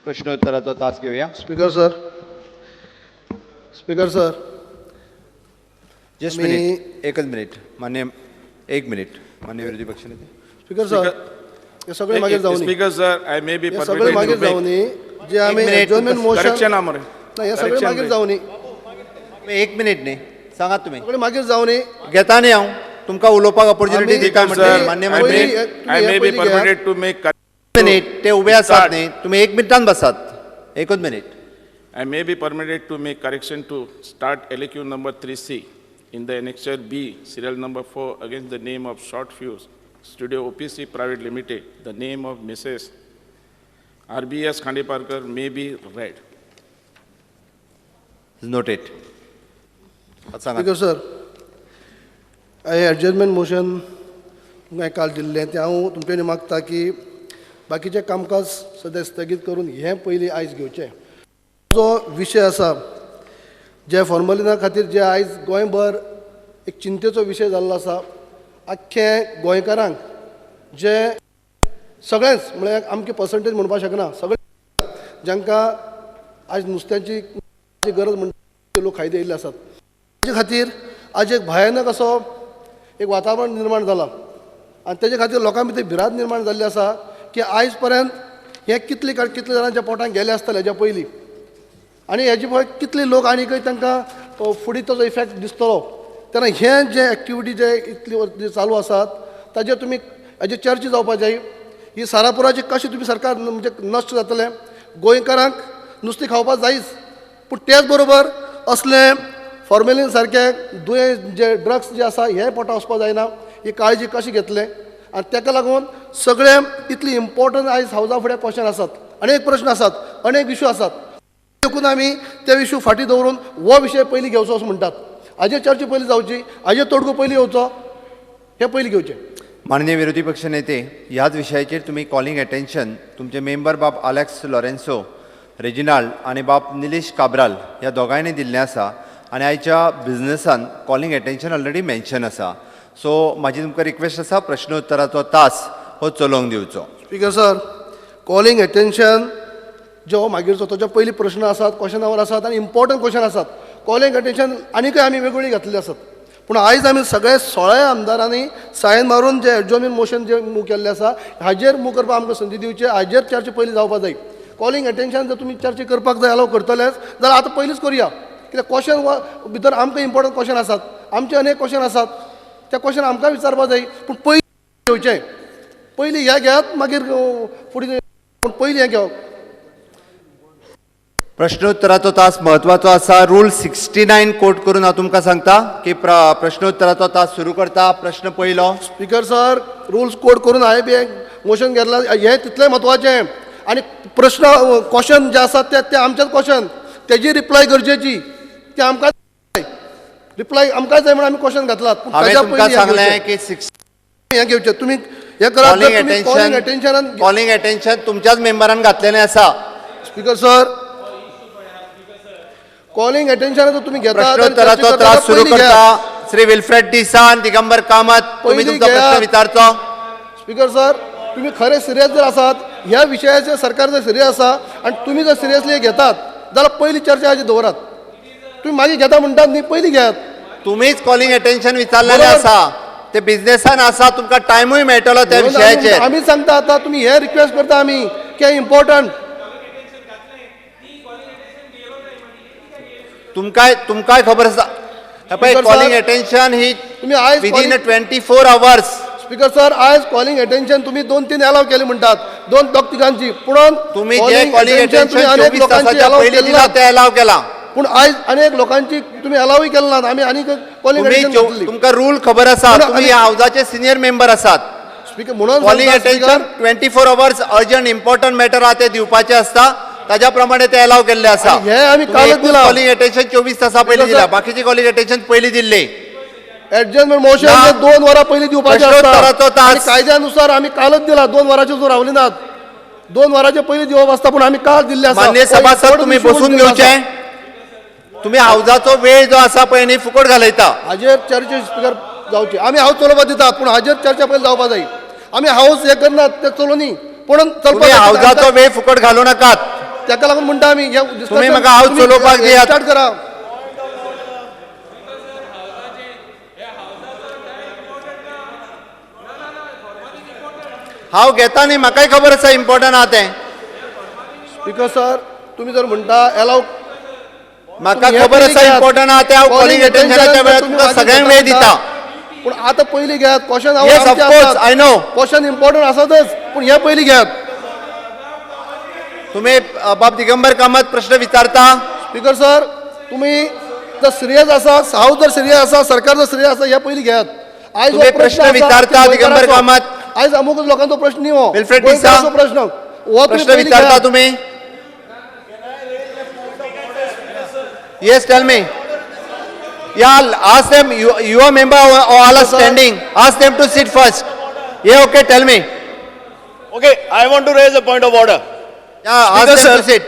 प्रश्नोत्तराचो तास घेवया. Speaker sir, speaker sir, just minute, एकच मिनिट मान्य, एक मिनिट मान्य विरोधी पक्षनेते. स्पीकर सर, हे सगळे मागीर जावनी. Speaker sir, I may be हे सगळे मागीर जावनी जे आमी एडजॉर्नमेंट मोशन करेक्शन मरे. ना, हे सगळे मागीर जावनी. एक मिनिट न्ही, सांगात तुमी. सगळे मागीर जावनी. घेता न्ही हांव तुमकां उलोवपाक ऑपॉर्च्युनिटी दिता म्हणटा मान्य मंत्री. I may be permitted to make minute, ते उबे आसात न्ही, तुमी एक मिनटान बसात, एकूच minute. I may be permitted to make correction to start LAQ number 3C in the annexure B, serial number 4, against the name of Short Fuse Studio OPC Private Limited. The name of Mrs. RBS Khandeparkar may be read. Noted. Speaker sir, हें adjustment motion तुमकां काल दिल्लें तें हांव तुमचे मागता की बाकीचें कामकाज सद्या स्थगीत करून हें पयलीं आयज घेवचें. जो विशय आसा जे फॉर्मलिना खातीर जे आयज गोंयभर एक चिंतेचो विशय जाल्लो आसा, आख्खे गोंयकारांक जे सगळेंच म्हळ्यार आमचे पर्संटेज म्हणपाक शकना, सगळे जांकां आयज नुस्त्याची गरज म्हणटा लोक खायत येयल्ले आसात. ताजे खातीर आज एक भयानक असो एक वातावरण निर्माण जाला आनी तेजे खातीर लोकां भितर भिरांत निर्माण जाल्ली आसा की आयज पर्यंत हें कितले कितले जाणांच्या पोटांत गेले आसतले हेज्या पयलीं आनी हेजे पळय कितले लोक आनीकय तांकां फुडें ताजो इफेक्ट दिसतलो. तेन्ना हें जे एक्टिविटी जे इतली चालू आसात ताजेर तुमी हेजे चर्चा जावपा जाय. ही सारापुराची कशी तुमी सरकार म्हणजे नश्ट जातलें, गोंयकारांक नुस्तें खावपाक जायच, पूण तेच बरोबर असलें फॉर्मेलीन सारकें दुयेंस जे ड्रग्स जे आसा हें पोटा वचपाक जायना, ही काळजी कशी घेतले. आनी ताका लागून सगळें इतली इम्पॉर्टंट आयज हावजा फुडें क्वेश्चन आसात, अनेक प्रश्न आसात, अनेक इशू आसात. देखून आमी ते इशू फाटीं दवरून हो विशय पयलीं घेवचो असो म्हणटात. हाजेर चर्चा पयलीं जावची, हाजेर तोडगो पयलीं येवचो, हें पयलीं घेवचें. माननीय विरोधी पक्ष नेते, ह्याच विशयाचेर तुमी कॉलिंग अटेन्शन तुमचे मेंबर बाब आलेक्स लॉरेन्सो रेजिनाल्ड आनी बाब निलेश काब्राल ह्या दोगांयनी दिल्लें आसा आनी आयच्या बिजनसान कॉलिंग अटेन्शन ऑलरेडी मेन्शन आसा. सो म्हाजी तुमकां रिक्वेस्ट आसा प्रश्नोत्तराचो तास हो चलोवंक दिवचो. स्पीकर सर, कॉलिंग अटेन्शन जो मागीरचो ताच्या पयलीं प्रश्न आसात, क्वेश्चन our आसात आनी इम्पॉर्टंट क्वेश्चन आसात. कॉलिंग अटेन्शन आनीकय आमी वेगवेगळी घातलेली आसात, पूण आयज आमी सगळे 16 आमदारांनी सायन मारून जे एडजॉर्नमेंट मोशन जे मूव केल्लें आसा हाजेर मूव करपाक आमकां संदी दिवची, हाजेर चर्चा पयलीं जावपाक जाय. कॉलिंग अटेन्शन जर तुमी चर्चा करपाक जाय जाल्यार करतलेच जाल्यार आतां पयलींच करुया, कित्याक क्वेश्चन भितर आमकां इम्पॉर्टंट क्वेश्चन आसात, आमचे अनेक क्वेश्चन आसात, त्या क्वेश्चन आमकां विचारपाक जाय. पूण पयलीं घेवचें, पयलीं हें घेयात मागीर फुडें, पूण पयलीं हें घेवप. प्रश्नोत्तराचो तास म्हत्वाचो आसा. रूल 69 कोट करून हांव तुमकां सांगता की प्रश्नोत्तराचो तास सुरू करता. प्रश्न पयलो. स्पीकर सर, रुल्स कोट करून हांवें बी मोशन घेतलां, हें तितलें म्हत्वाचें आनी प्रश्न क्वेश्चन जे आसात ते आमचेच क्वेश्चन, तेजी रिप्लाय गरजेची, ते आमकां रिप्लाय आमकां जाय म्हणून आमी क्वेश्चन घातलात. हांवें तुमकां सांगलें की हें घेवचें तुमी हें करात. कॉलिंग अटेन्शनान, कॉलिंग अटेन्शन तुमच्याच मेंबरान घातलेलें आसा. स्पीकर सर, कॉलिंग अटेन्शन जर तुमी घेता प्रश्नोत्तराचो त्रास सुरू करता. श्री विल्फ्रेड डिसा, दिगंबर कामत, तुमी तुमचो प्रश्न विचारचो. स्पीकर सर, तुमी खरें सिरियस जर आसात ह्या विशयाचेर, सरकार जर सिरियस आसा आनी तुमी जर सिरियसली घेतात जाल्यार पयली चर्चा हाजेर दवरात. तुमी मागीर घेता म्हणटात न्ही, पयलीं घेयात. तुमीच कॉलिंग अटेन्शन विचारलेलें आसा, ते बिजनेसान आसा, तुमकां टायमूय मेळटलो त्या विशयाचेर. आमी सांगता आतां तुमी हें रिक्वेस्ट करता आमी की इम्पॉर्टंट. तुमकांय खबर आसा पळय, कॉलिंग अटेन्शन ही तुमी आयज विदीन 24 आवर्स. स्पीकर सर, आयज कॉलिंग अटेन्शन तुमी 2-3 अलाव केले म्हणटात, 2 दोग तिगांची, पूण तुमी जे कॉलिंग अटेन्शन 24 तासाच्या पयलीं दिला ते अलाव केला, पूण आयज अनेक लोकांची तुमी अलावूय केले नात. आमी आनीक कॉलिंग अटेन्शन, तुमकां रूल खबर आसा, तुमी ह्या हावजाचे सिनियर मेंबर आसात. स्पीकर म्हणून calling attention 24 hours urgent important matter आहा ते दिवपाचे आसता, ताज्या प्रमाणे ते अलाव केल्ले आसा. हे आमी कालच दिला कॉलिंग अटेन्शन 24 तासां पयलीं दिला, बाकीचे कॉलिंग अटेन्शन पयलीं दिल्ले. एडजस्टमेंट मोशन 2 वरां पयलीं दिवपाचें आसता, कायद्यानुसार आमी कालच दिला, 2 वरांचेर जो रावली नात, 2 वरांचे पयलीं दिवप आसता, पूण आमी काल दिल्ले आसा. मान्य सभासद, तुमी बसून घेवचें, तुमी हावजाचो वेळ जो आसा पळय न्ही फुकट घालयता. हाजेर चर्चा स्पीकर जावची, आमी हावज चलोवपाक दितात, पूण हाजेर चर्चा पयलीं जावपाक जाय. आमी हावज हें करनात, ते चलोवनी, पूण हावजाचो वेळ फुकट घालू नाकात. ताका लागून म्हणटा आमी तुमी म्हाका हांव चलोवपाक दियात. स्टार्ट करा. हांव घेता न्ही, म्हाकाय खबर आसा इम्पॉर्टंट आहा तें. स्पीकर सर तुमी जर म्हणटा एलाव, म्हाका खबर आसा इम्पॉर्टंट आहा तें. हांव कॉलिंग अटेन्शनाच्या वेळार तुमकां सगळ्यांक वेळ दिता. पूण आतां पयलीं घेयात question. Yes, of course, I know. Question important आसातच, पूण हें पयलीं घेयात. तुमी बाब दिगंबर कामत प्रश्न विचारता. स्पीकर सर तुमी जर सिरियस आसा, हांव जर सिरियस आसा, सरकार जर सिरियस आसा, हें पयलीं घेयात. आयज तुमी प्रश्न विचारता दिगंबर कामत. आयज अमूक लोकांचो प्रश्न न्ही हो, गोंयकारांचो प्रश्न हो. प्रश्न विचारता तुमी. Yes, tell me. Yeah, ask them, you are member all are standing. Ask them to sit first. Yeah, okay, tell me. Okay, I want to raise a point of order. Yeah, ask them to sit.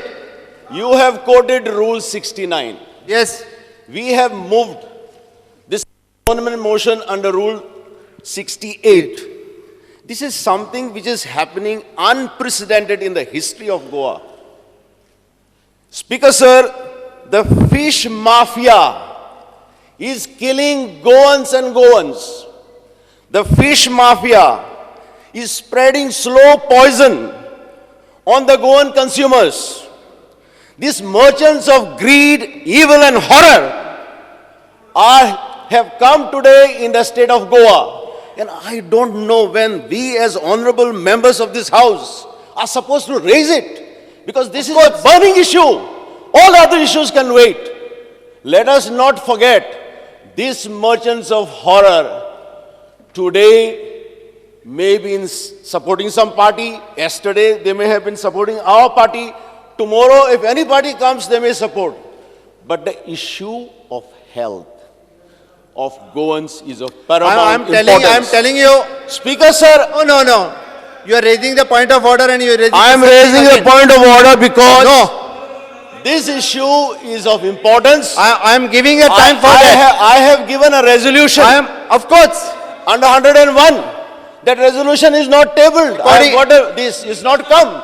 You have quoted Rule 69. Yes. We have moved this amendment motion under Rule 68. This is something which is happening unprecedented in the history of Goa. Speaker sir, the fish mafia is killing Goans and Goans. The fish mafia is spreading slow poison on the Goan consumers. These merchants of greed, evil and horror have come today in the state of Goa. And I don't know when we as honorable members of this house are supposed to raise it, because this is a burning issue. All other issues can wait. Let us not forget, these merchants of horror today may be in supporting some party. Yesterday they may have been supporting our party. Tomorrow, if any party comes, they may support. But the issue of health of Goans is of paramount importance. I'm telling you. Speaker sir. Oh, no, no. You are raising the point of order and you are raising... I am raising the point of order because... No. This issue is of importance. I am giving a time for that. I have given a resolution. I am, of course. Under 101. That resolution is not tabled. This is not come.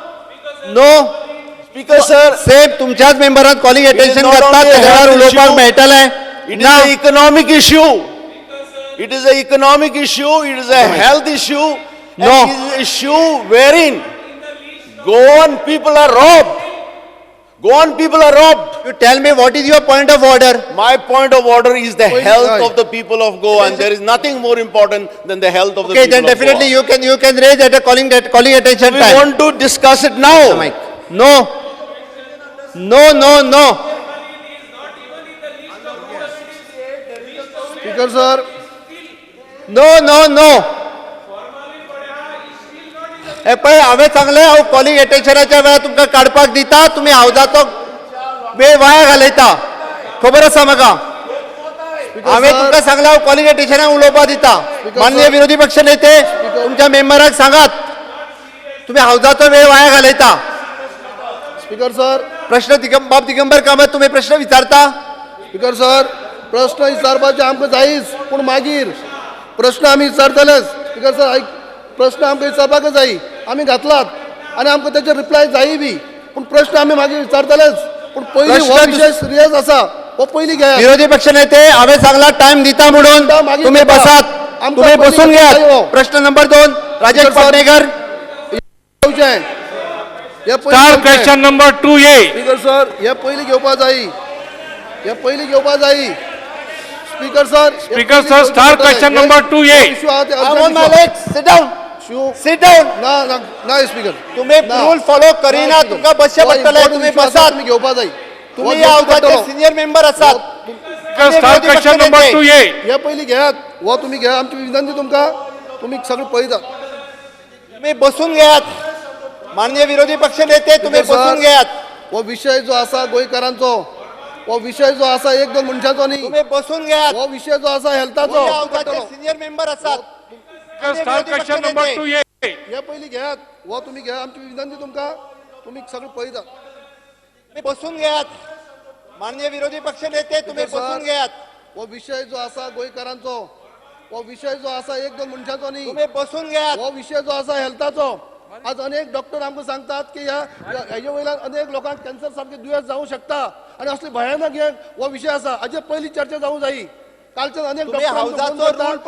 No. Speaker sir. Same, तुमच्याच मेंबरात calling attention करतात, त्याच्यावर उलोवपाक मेळटलें. It is an economic issue. It is an economic issue. It is a health issue. No. It is an issue wherein Goan people are robbed. Goan people are robbed. You tell me what is your point of order? My point of order is the health of the people of Goa, and there is nothing more important than the health of the people of Goa. Okay, then definitely you can raise at a calling attention time. We want to discuss it now. No. No, no, no. Speaker sir. No, no, no. हे पळय हांवें सांगलें, हांव calling अटेन्शनाच्या वेळार तुमकां काडपाक दिता, तुमी हावजाचो वेळ वाया घालयता, खबर आसा म्हाका. हांवें तुमकां सांगलें, हांव कॉलिंग अटेन्शनाक उलोवपाक दिता. माननीय विरोधी पक्ष नेते, तुमच्या मेंबराक सांगात, तुमी हावजाचो वेळ वाया घालयता. Speaker sir. प्रश्न बाब दिगंबर कामत, तुमी प्रश्न विचारता. स्पीकर सर, प्रश्न विचारपाचे आमकां जायच, पूण मागीर प्रश्न आमी विचारतलेच. स्पीकर सर आयक, प्रश्न आमकां विचारपाक जाय, आमी घातलात आनी आमकां तेचेर रिप्लाय जाय बी, पूण प्रश्न आमी मागीर विचारतलेच. पूण पयलीं हो विशय सिरियस आसा, हो पयलीं घेयात. विरोधी पक्ष नेते, हांवें सांगलां टायम दिता म्हणून, तुमी बसात, तुमी बसून घेयात. प्रश्न number 2, Rajesh Patnekar. Star question number 2A. Speaker sir, हे पयलीं घेवपा जाय, हे पयलीं घेवपा जाय. Speaker sir. Speaker sir, star question number 2A. I'm on my legs. Sit down. Sit down. ना ना ना स्पीकर, तुम्ही रूल फॉलो करीना, तुमकां बसचें पडटलें. तुम्ही बसात, तुमी घेवपा जाय. तुम्ही हावजाचे सिनियर मेंबर आसात. Star question number 2A. हे पयलीं घेयात, हो तुमी घेयात. आमची विनंती तुमकां, तुमी सगळें पळयतात. तुम्ही बसून घेयात. माननीय विरोधी पक्ष नेते, तुम्ही बसून घेयात. हो विशय जो आसा गोंयकारांचो, हो विशय जो आसा एक दोन मनशांचो न्ही, तुम्ही बसून घेयात. हो विशय जो आसा हेल्थाचो. सिनियर मेंबर आसात. Star question number 2A. हे पयलीं घेयात, हो तुमी घेयात. आमची विनंती तुमकां, तुमी सगळें पळयतात. तुम्ही बसून घेयात. माननीय विरोधी पक्ष नेते, तुम्ही बसून घेयात. हो विशय जो आसा गोंयकारांचो, हो विशय जो आसा एक दोन मनशांचो न्ही, तुम्ही बसून घेयात. हो विशय जो आसा हेल्थाचो. आज अनेक डॉक्टर आमकां सांगतात की ह्या हेजे वयल्यान अनेक लोकांक कॅन्सर सारकें दुयेंस जावंक शकता आनी असले भयानक हे हो विशय आसा. हाजेर पयली चर्चा जावंक जायी. कालच्यान अनेक डॉक्टर जावंक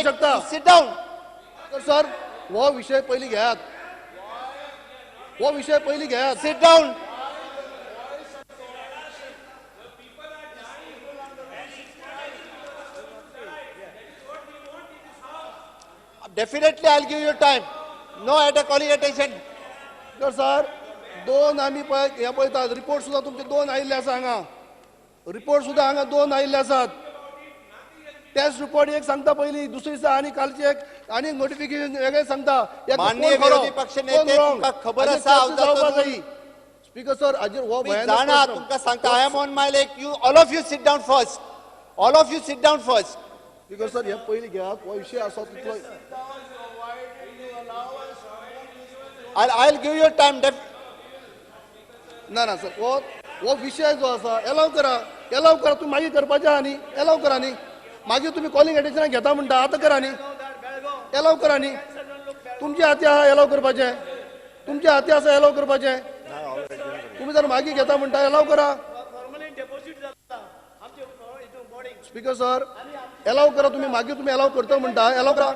शकता. सर हो विशय पयली घेयात, हो विशय पयली घेयात. Sit down. Definitely I will give you time. No at a calling attention. Sir दोन आमी पळय हे पळयतात रिपोर्ट सुद्दां तुमचे दोन आयिल्ले आसा हांगा. रिपोर्ट सुद्दां हांगा दोन आयिल्ले आसात. टेस्ट रिपोर्ट एक सांगता पयली, दुसरी दिसा आनी कालची एक आनी नोटिफिकेशन वेगळें सांगता. माननीय विरोधी पक्ष नेते तुमकां खबर आसा. स्पीकर सर हाजेर हो जाणा तुमकां सांगता. I am on my leg. You all of you sit down first. All of you sit down first. Speaker sir हे पयलीं घेयात, हो विशय आसा तितलो. I will give you time. ना ना सर हो हो विशय जो आसा एलाव करा, एलाव करा. तुमी मागीर करपाचें आहा न्ही, एलाव करा न्ही. मागीर तुमी कॉलिंग एटेन्शनाक घेता म्हणटा, आतां करा न्ही, एलाव करा न्ही. तुमच्या हाती आहा एलाव करपाचें, तुमच्या हाती आसा एलाव करपाचें. तुमी जर मागीर घेता म्हणटा एलाव करा. स्पीकर सर एलाव करा, तुमी मागीर तुमी एलाव करता म्हणटा, एलाव करा.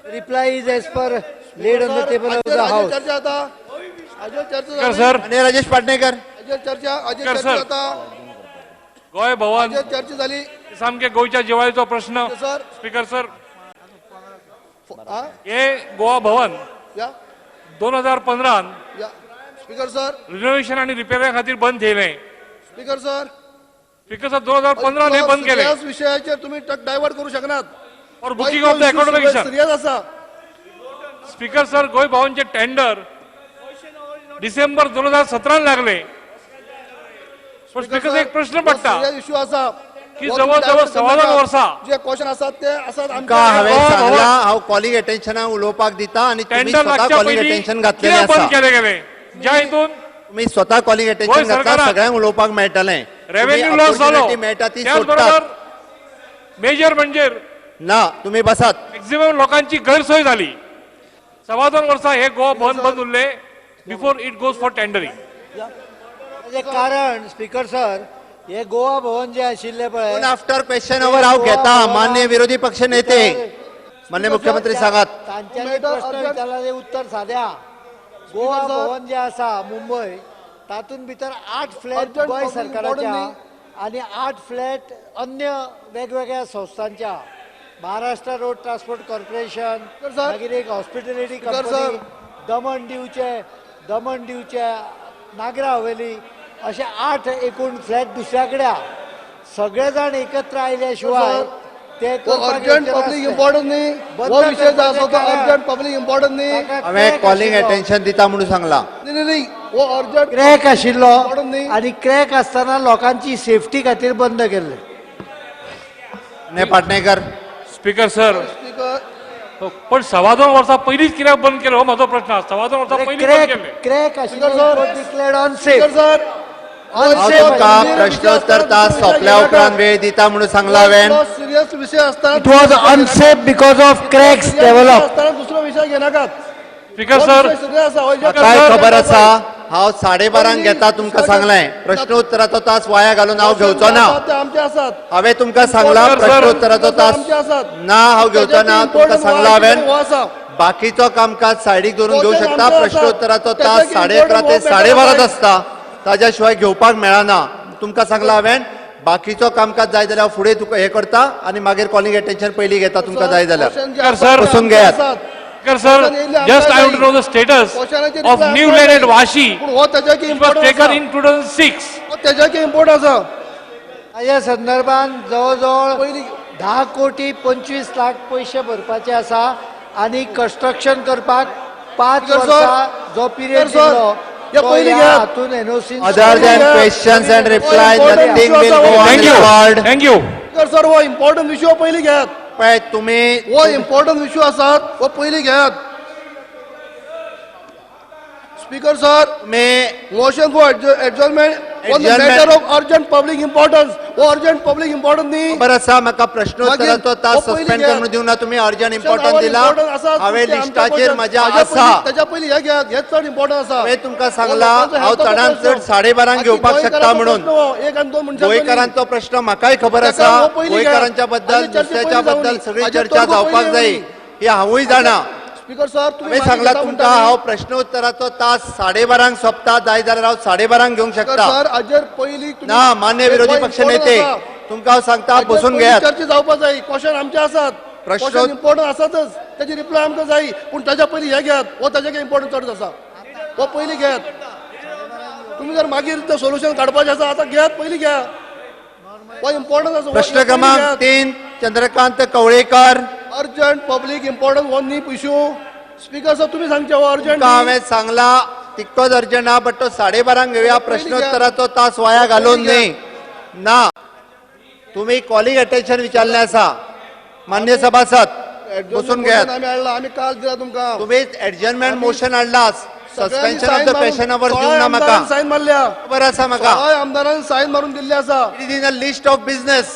Reply is as per laid on the table of the house. चर्चा आता चर्चा सर आणि राजेश पाटणेकर चर्चा चर्चा आता गोंय भवन चर्चा झाली. सामके गोंयच्या जिवाळीचो प्रश्न सर. स्पीकर सर हे गोवा भवन 2015 स्पीकर सर रिनोव्हेशन आणि रिपेअरिंग खातीर बंद केलें. स्पीकर सर, स्पीकर सर 2015 हे बंद केलें. विशयाचेर तुम्ही डायवर्ट करू शकनात. For booking of the accommodation. Serious आसा. स्पीकर सर गोंय भवनचे टेंडर डिसेंबर 2017 लागले. पण स्पीकर एक प्रश्न पडटा इश्यू आसा की जवळ जवळ 1.25 वर्सां जे क्वेश्चन आसात ते आसात. हांवें सांगलां हांव कॉलिंग एटेन्शनाक उलोवपाक दिता आनी तुमी स्वता कॉलिंग एटेन्शन घातलेलें आसा. बंद केलें गेलें ज्या हितून तुमी स्वता कॉलिंग एटेन्शन घातला सगळ्यांक उलोवपाक मेळटलें. रेव्हेन्यू लॉस जालो मेळटा ती त्याचबरोबर मेजर म्हणजे ना तुम्ही बसात. मॅक्झिमम लोकांची गैरसोय झाली. 2.25 वर्सां हे गोवा भवन बंद उरले before it goes for tendering. कारण स्पीकर सर हे गोवा भवन जे आशिल्लें पळय आफ्टर क्वेश्चन our हांव घेता. मान्य विरोधी पक्ष नेते मान्य मुख्यमंत्री सांगात. तांच्यांनी प्रश्न विचारला ते उत्तर साद्या. गोवा भवन जे आसा मुंबय तातूंत भितर 8 फ्लॅट गोंय सरकाराच्या आनी 8 फ्लॅट अन्य वेगवेगळ्या संस्थांच्या. महाराष्ट्र रोड ट्रान्सपोर्ट कॉर्पोरेशन, मागीर एक हॉस्पिटॅलिटी कंपनी, दमण दीवचे नागरा हवेली अशे 8 एकूण फ्लॅट दुसऱ्या कडेन. सगळे जाण एकत्र आयल्या शिवाय ते अर्जंट पब्लीक इम्पॉर्टंट न्ही. हो विशय जो आसा तो अर्जंट पब्लीक इम्पॉर्टंट न्ही. हांवें कॉलिंग एटेन्शन दिता म्हणून सांगलां. न्ही न्ही हो अर्जंट क्रॅक आशिल्लो आनी क्रॅक आसतना लोकांची सेफ्टी खातीर बंद केल्लें. पाटणेकर. स्पीकर सर पण 2.25 वर्सां पयलींच कित्याक बंद केलें हो म्हजो प्रश्न. 2.25 वर्सां पयलीं बंद केलें. क्रॅक आशिल्लो डिक्लेअर्ड अनसेफ. तुमकां प्रश्नोत्तर तास सोंपल्या उपरांत वेळ दिता म्हणून सांगला हांवें. सिरियस विशय आसतना it was unsafe because of cracks develop. दुसरो विशय घेनाकात. स्पीकर सर काय खबर आसा हांव 12:30 घेता तुमकां सांगलें. प्रश्नोत्तराचो तास वाया घालून हांव घेवचो ना. हांवें तुमकां सांगलां प्रश्नोत्तराचो तास ना हांव घेवचो ना. तुमकां सांगलां हांवें. बाकीचो कामकाज सायडीक दवरून घेवंक शकता. प्रश्नोत्तराचो तास 11:30 ते 12:30 आसता, ताज्या शिवाय घेवपाक मेळना. तुमकां सांगलां हांवें. बाकीचो कामकाज जाय जाल्यार हांव फुडें तुका हें करता आनी मागीर कॉलिंग एटेन्शन पयलीं घेता तुमकां जाय जाल्यार. बसून घेयात. Sir, just I want to know the status of new land at Vashi. It was taken in 2006. ह्या संदर्भात जवळ जवळ 10 कोटी 25 लाख पैसे भरपाचे आसा आनी कन्स्ट्रक्शन करपाक 5 वर्सां जो पिरियड दिल्लो हातून NOC. Other than questions and replies, nothing will go on record. Thank you. Sir, हो इम्पॉर्टंट विशय पयलीं घेयात. पळय तुमी हो इम्पॉर्टंट इश्यू आसात हो पयलीं घेयात. Speaker sir, motion for adjournment on the matter of urgent public importance. हो अर्जंट पब्लीक इम्पॉर्टन्स न्ही. खबर आसा म्हाका, प्रश्नोत्तराचो तास सस्पेंड करून दिवना तुमी. अर्जंट इम्पॉर्टन्स दिला हांवें लिस्टाचेर म्हज्या आसा. ताच्या पयलीं हे घेयात, हेच चड इम्पॉर्टंट आसा. हांवें तुमकां सांगला हांव चडांत चड 12:30 घेवपाक शकता म्हणून. एक आनी दोन मनशां गोंयकारांचो प्रश्न म्हाकाय खबर आसा. गोंयकारांच्या बद्दल, नुस्त्याच्या बद्दल सगळी चर्चा जावपाक जाय ही हांवूय जाणा. स्पीकर सर, हांवें सांगला तुमकां हांव प्रश्नोत्तराचो तास 12:30 सोंपता, जाय जाल्यार हांव 12:30 घेवंक शकता. सर हाजेर पयलीं ना मान्य विरोधी पक्ष नेते तुमकां हांव सांगता बसून घेयात. चर्चा जावपाक जाय. क्वेश्चन आमचे आसात, प्रश्न इम्पॉर्टंट आसातच, ताची रिप्लाय आमकां जाय, पूण ताच्या पयलीं हे घेयात. हो ताच्या काय इम्पॉर्टंट चड आसा, हो पयलीं घेयात. तुमी जर मागीर तें सोल्युशन काडपाचें आसा आतां घेयात, पयलीं घेया. हो इम्पॉर्टंट आसा. प्रश्न क्रमांक 3 Chandrakant Kavlekar. Urgent public important हो न्ही इशू. स्पीकर सर तुमी सांगचे हो अर्जंट. हांवें सांगला तितकोच अर्जंट आहा, बट तो 12:30 घेवया. प्रश्नोत्तराचो तास वाया घालून न्ही. ना तुमी कॉलिंग अटेन्शन विचारलें आसा मान्य सभासद, बसून घेयात. आमी हाडला, आमी काल दिला तुमकां. तुमी एडजर्नमेंट मोशन हाडला, suspension of the question hour दिवंक ना म्हाका. सायन मारल्या, खबर आसा म्हाका. 16 आमदारांनी सायन मारून दिल्ले आसा. It is in a list of business.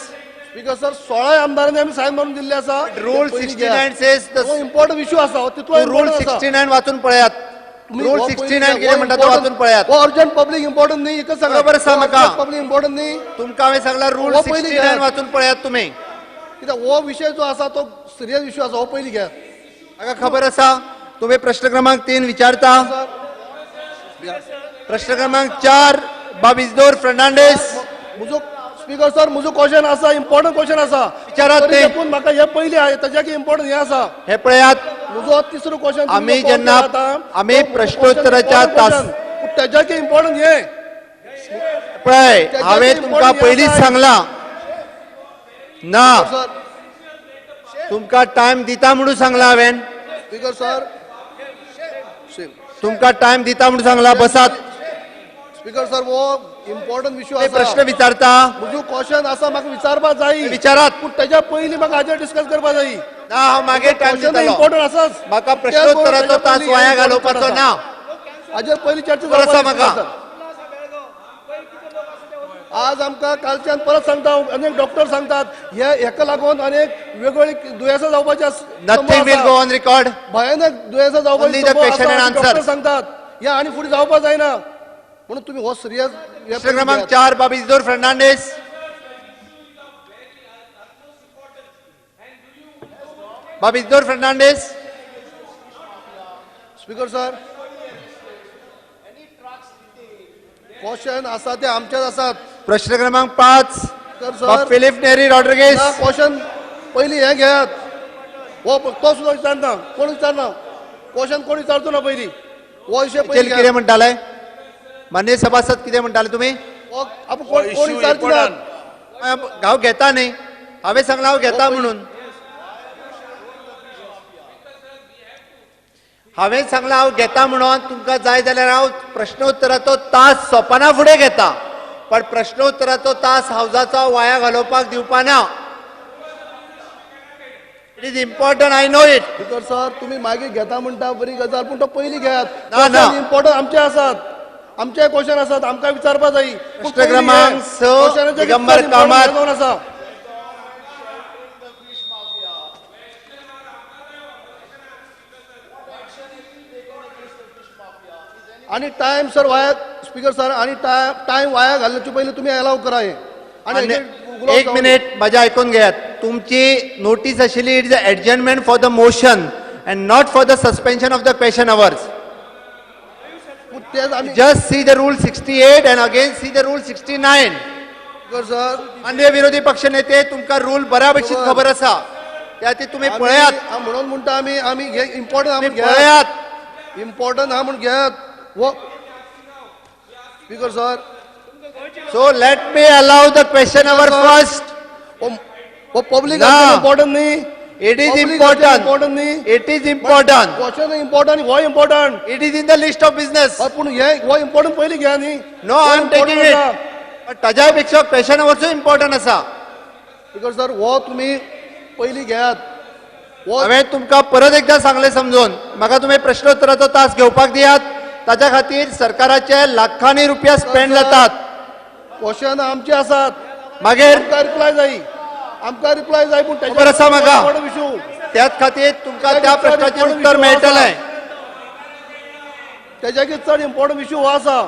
Speaker sir, 16 आमदारांनी आमी सायन मारून दिल्ले आसा. Rule 69 says the important issue आसा, तितलो रूल 69 वाचून पळयात. रूल 69 कितें म्हणटा तो वाचून पळयात. हो अर्जंट पब्लीक इम्पॉर्टंट न्ही, एकच सांगा. बरोबर आसा म्हाका. पब्लीक इम्पॉर्टंट न्ही. तुमकां हांवें सांगला रूल 69 वाचून पळयात तुमी. कित्याक हो विशय जो आसा तो सिरियस इशू आसा, हो पयलीं घेयात. म्हाका खबर आसा तुमी प्रश्न क्रमांक 3 विचारता. प्रश्न क्रमांक 4 बाब इजदोर फर्नांडीस. म्हजो स्पीकर सर, म्हजो क्वेश्चन आसा, इम्पॉर्टंट क्वेश्चन आसा. विचारात पूण म्हाका हे पयलीं ताच्या की इम्पॉर्टंट हें आसा. हे पळयात म्हजो तिसरो क्वेश्चन. आमी जेन्ना आमी प्रश्नोत्तराच्या तास ताच्या की इम्पॉर्टंट हें पळय हांवें तुमकां पयलींच सांगलां ना तुमकां टायम दिता म्हणून सांगलां हांवें. स्पीकर सर तुमकां टायम दिता म्हणून सांगला, बसात. स्पीकर सर हो इम्पॉर्टंट इशू आसा. प्रश्न विचारता म्हजो क्वेश्चन आसा, म्हाका विचारपाक जाय. विचारात, पूण ताच्या पयलीं म्हाका हाजेर डिस्कस करपाक जाय. ना हांव मागीर टायम दितलो. इम्पॉर्टंट आसाच. म्हाका प्रश्नोत्तराचो तास वाया घालोवपाचो ना. हाजेर पयलीं चर्चा आसा म्हाका. आज आमकां कालच्यान परत सांगता, अनेक डॉक्टर सांगतात हे हेका लागून अनेक वेगवेगळी दुयेंसां जावपाची. Nothing will go on record. भयानक दुयेंसां जावपाची डॉक्टर सांगतात, हे आनी फुडें जावपाक जायना म्हणून तुमी हो सिरियस. प्रश्न क्रमांक 4 बाब इजदोर फर्नांडीस. बाब Isidore Fernandes. Speaker sir, question आसा ते आमचेच आसात. प्रश्न क्रमांक 5 बाब फिलीप नेरी रॉड्रिगेज. क्वेश्चन पयलीं हें घेयात. हो तो सुद्दां विचारना, कोण विचारना क्वेश्चन, कोण विचारचो ना पयलीं हो विशय. पयलीं कितें म्हणटाले मान्य सभासद, कितें म्हणटाले तुमी? कोण विचारचो ना. हांव घेता न्ही, हांवें सांगलां हांव घेता म्हणून. हांवें सांगलां हांव घेता म्हणून. तुमकां जाय जाल्यार हांव प्रश्नोत्तराचो तास सोंपना फुडें घेता, पण प्रश्नोत्तराचो तास हावजाचो वाया घालोवपाक दिवपा ना. It is important, I know it. Speaker sir, तुमी मागीर घेता म्हणटा बरी गजाल, पूण तो पयलीं घेयात. ना, इम्पॉर्टंट आमचे आसात, आमचे क्वेश्चन आसात, आमकां विचारपाक जाय. प्रश्न क्रमांक 6 दिगंबर कामत. आसा. आनी टायम सर वाया, स्पीकर सर आनी टायम वाया घालचे पयलीं तुमी एलाव करा हें. आनी एक मिनिट म्हजें आयकून घेयात. तुमची नोटीस आशिल्ली it is a adjournment for the motion and not for the suspension of the question hours. Just see the rule 68 and again see the rule 69. Sir माननीय विरोधी पक्ष नेते, तुमकां रूल बऱ्या भशेन खबर आसा, त्या खातीर तुमी पळयात. म्हणून म्हणटा आमी, आमी इम्पॉर्टंट पळयात, इम्पॉर्टंट आहा म्हूण घेयात. हो speaker sir, so let me allow the question hour first. हो पब्लीक इम्पॉर्टंट न्ही. It is important. Important न्ही. It is important. Question important, हो important. It is in the list of business. पूण हे हो इम्पॉर्टंट पयलीं घेया न्ही. No, I am taking it. ताज्याय पेक्षा क्वेश्चन अवरचो इम्पॉर्टंट आसा. स्पीकर सर, हो तुमी पयलीं घेयात. हांवें तुमकां परत एकदां सांगलें समजून, म्हाका तुमी प्रश्नोत्तराचो तास घेवपाक दियात, ताच्या खातीर सरकाराचे लाखांनी रुपया स्पेंड जातात. क्वेश्चन आमचे आसात. मागीर आमकां रिप्लाय जाय, आमकां रिप्लाय जाय, पूण खबर आसा म्हाका. इशू त्याच खातीर तुमकां त्या प्रश्नाचेर उत्तर मेळटलें. तेज्याकी चड इम्पॉर्टंट इशू हो आसा.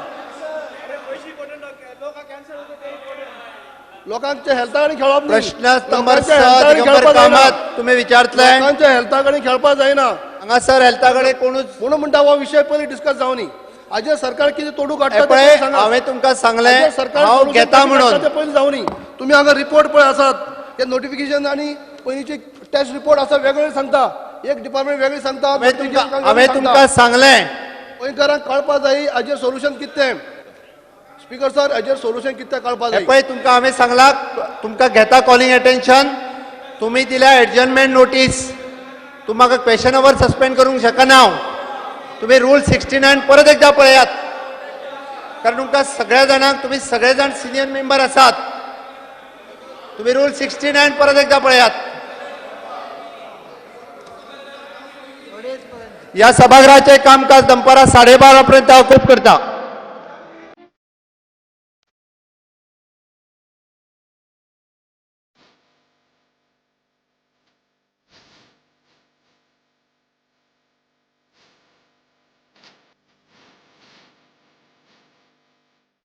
लोकांच्या हेल्था कडेन खेळप न्ही. प्रश्न नंबर लोकांच्या 6 हेल्था कडेन दिगंबर खेळपाक जायना. कामत तुमी विचारतले. लोकांच्या हेल्था कडेन खेळपाक जायना. हांगासर हेल्था कडेन कोणूच म्हणून म्हणटा हो विशय पयलीं डिस्कस जावनी. हाजेर सरकार कितें तोडू काडटा हे तें पळय पयलीं सांगात. हांवें तुमकां सांगलें हाजेर सरकार हांव solution घेता कशें म्हणून. काडटा तें पयलीं जावनी. तुमी हांगा रिपोर्ट पळय आसात, हे नोटिफिकेशन आनी पयलींचे टेस्ट रिपोर्ट आसा वेगळे सांगता, एक डिपार्टमेंट वेगळी सांगता. हांवें तुमकां सांगलें गोंयकारांक कळपा जाय हाजेर सोल्युशन कितें तें. स्पीकर सर, हाजेर सोल्युशन कितें तें कळपा हे जाय. पळय तुमकां हांवें सांगलां तुमकां घेता कॉलिंग अटेन्शन. तुमी दिल्या एडजर्नमेंट नोटीस, तूं म्हाका क्वेशन our suspend करूंक शकना. हांव तुमी रूल 69 परत एकदां पळयात, कारण तुमकां सगळ्या जाणांक तुमी सगळे जाण सिनियर मेंबर आसात. तुमी रूल 69 परत एकदां पळयात. ह्या सभागृहाचें कामकाज दनपारां 12:30 पर्यंत तहकूब करता.